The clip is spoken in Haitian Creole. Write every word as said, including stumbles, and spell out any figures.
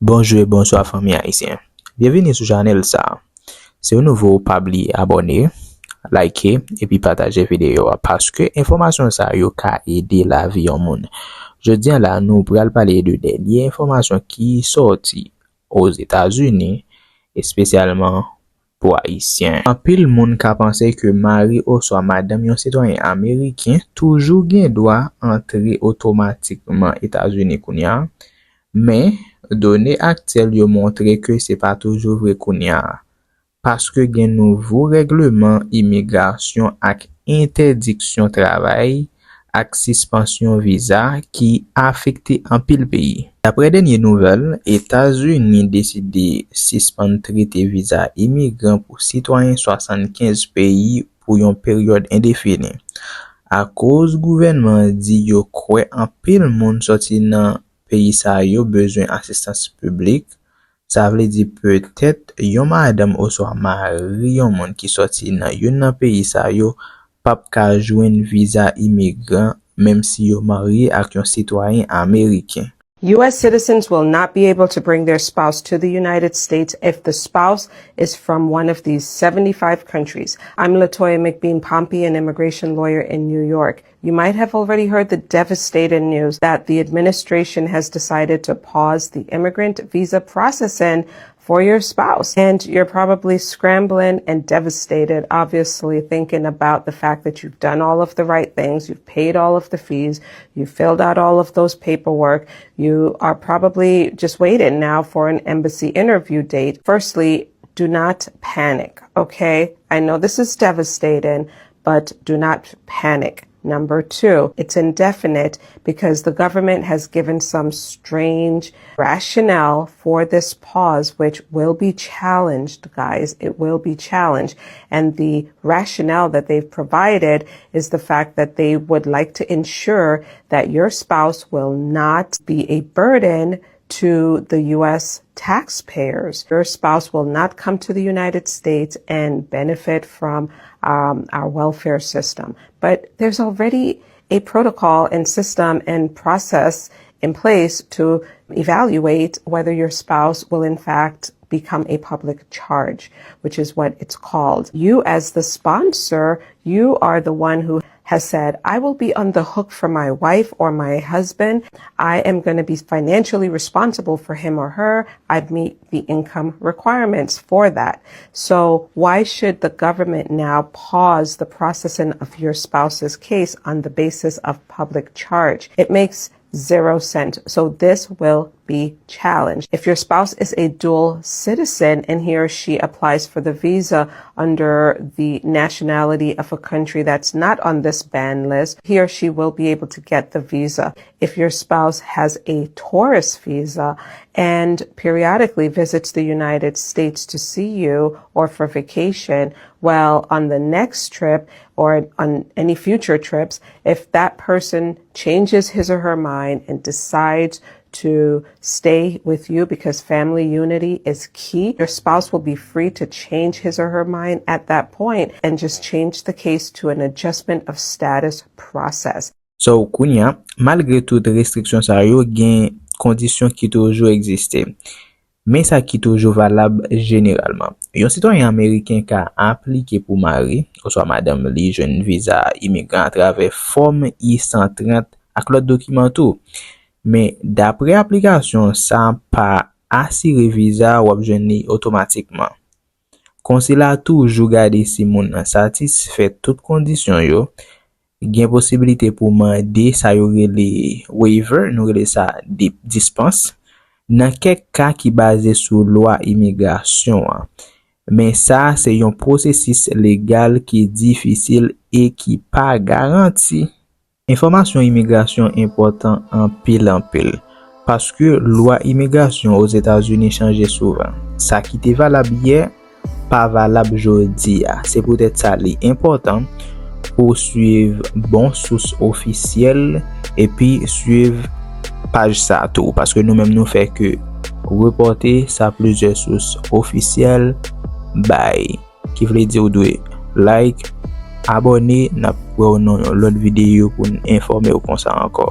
Bonjou e bonswa fanmi ayisyen. Byenvini sou chanèl sa. Si w nouvo, pa bliye abòne, like epi pataje videyo a paske enfòmasyon sa yo ka ede lavi yon moun. Jodi a la, nou pral pale de dènye enfòmasyon ki sòti Ozetazini, espesyalman pou Ayisyen. Anpil moun ka panse ke mari oswa madanm yon sitwayen ameriken toujou gen dwa antre otomatikman Etazini kounye a, men done aktyèl yo montre ke se pa toujou vre kounye a, paske gen nouvo règleman imigrasyon ak entèdiksyon travay ak sispansyon viza ki afekte anpil peyi. Dapre dènye nouvèl, Etazini deside sispann trete viza imigran pou sitwayen swasannkenz peyi pou yon peryòd endefini. Akoz gouvènman an di yo kwè anpil moun sòti nan peyi sa yo bezwen asistans piblik, sa vle di petèt yon madanm oswa mari yon moun ki sòti nan youn nan peyi sa yo p ap ka jwenn viza imigran, menm si yo marye ak yon sitwayen ameriken. U S citizens will not be able to bring their spouse to the United States if the spouse is from one of these seventy-five countries. I'm Latoya McBean Pompey, an immigration lawyer in New York. You might have already heard the devastating news that the administration has decided to pause the immigrant visa processing for your spouse. And you're probably scrambling and devastated, obviously, thinking about the fact that you've done all of the right things, you've paid all of the fees, you filled out all of those paperwork, you are probably just waiting now for an embassy interview date. Firstly, do not panic, okay? I know this is devastating, but do not panic. Number two, it's indefinite because the government has given some strange rationale for this pause, which will be challenged, guys. It will be challenged. And the rationale that they've provided is the fact that they would like to ensure that your spouse will not be a burden to the U S taxpayers. Your spouse will not come to the United States and benefit from um, our welfare system. But there's already a protocol and system and process in place to evaluate whether your spouse will, in fact, become a public charge, which is what it's called. You, as the sponsor, you are the one who has said, I will be on the hook for my wife or my husband. I am going to be financially responsible for him or her. I meet the income requirements for that. So, why should the government now pause the processing of your spouse's case on the basis of public charge? It makes zero cent. So this will be challenged. If your spouse is a dual citizen and he or she applies for the visa under the nationality of a country that's not on this ban list, he or she will be able to get the visa. If your spouse has a tourist visa and periodically visits the United States to see you or for vacation, well, on the next trip or on any future trips, if that person changes his or her mind and decides to stay with you because family unity is key, your spouse will be free to change his or her mind at that point and just change the case to an adjustment of status process. So, kounye a, malgre tout restriksyon sa yo, gen kondisyon ki toujou egziste. Men sa ki toujou valab jeneralman. Yon sitwayen ameriken ka aplike pou mari oswa madanm li jwenn viza imigran atravè fòm I san trant ak lòt dokiman tou. Men, dapre aplikasyon, sa pa asire viza w ap jwenn li otomatikman. Konsila toujou gade si moun nan satisfè tout kondisyon yo. Gen posibilite pou mande sa yo rele waiver, nou rele sa di- dispans, nan kèk ka ki baze sou lwa imigrasyon an. Men sa se yon pwosesis legal ki difisil e ki pa garanti. Enfòmasyon imigrasyon enpòtan anpil, anpil, paske lwa imigrasyon Ozetazini chanje souvan. Sa ki te valab yè pa valab jodi a. Se poutèt sa li enpòtan pou w swiv bon sous ofisyèl epi swiv paj sa tou, paske nou menm nou fè ke repòte sa plizyè sous ofisyèl bay. Ki vle di w dwe like, abòne, n ap wè w nan yon lòt videyo pou n enfòme w konsa ankò.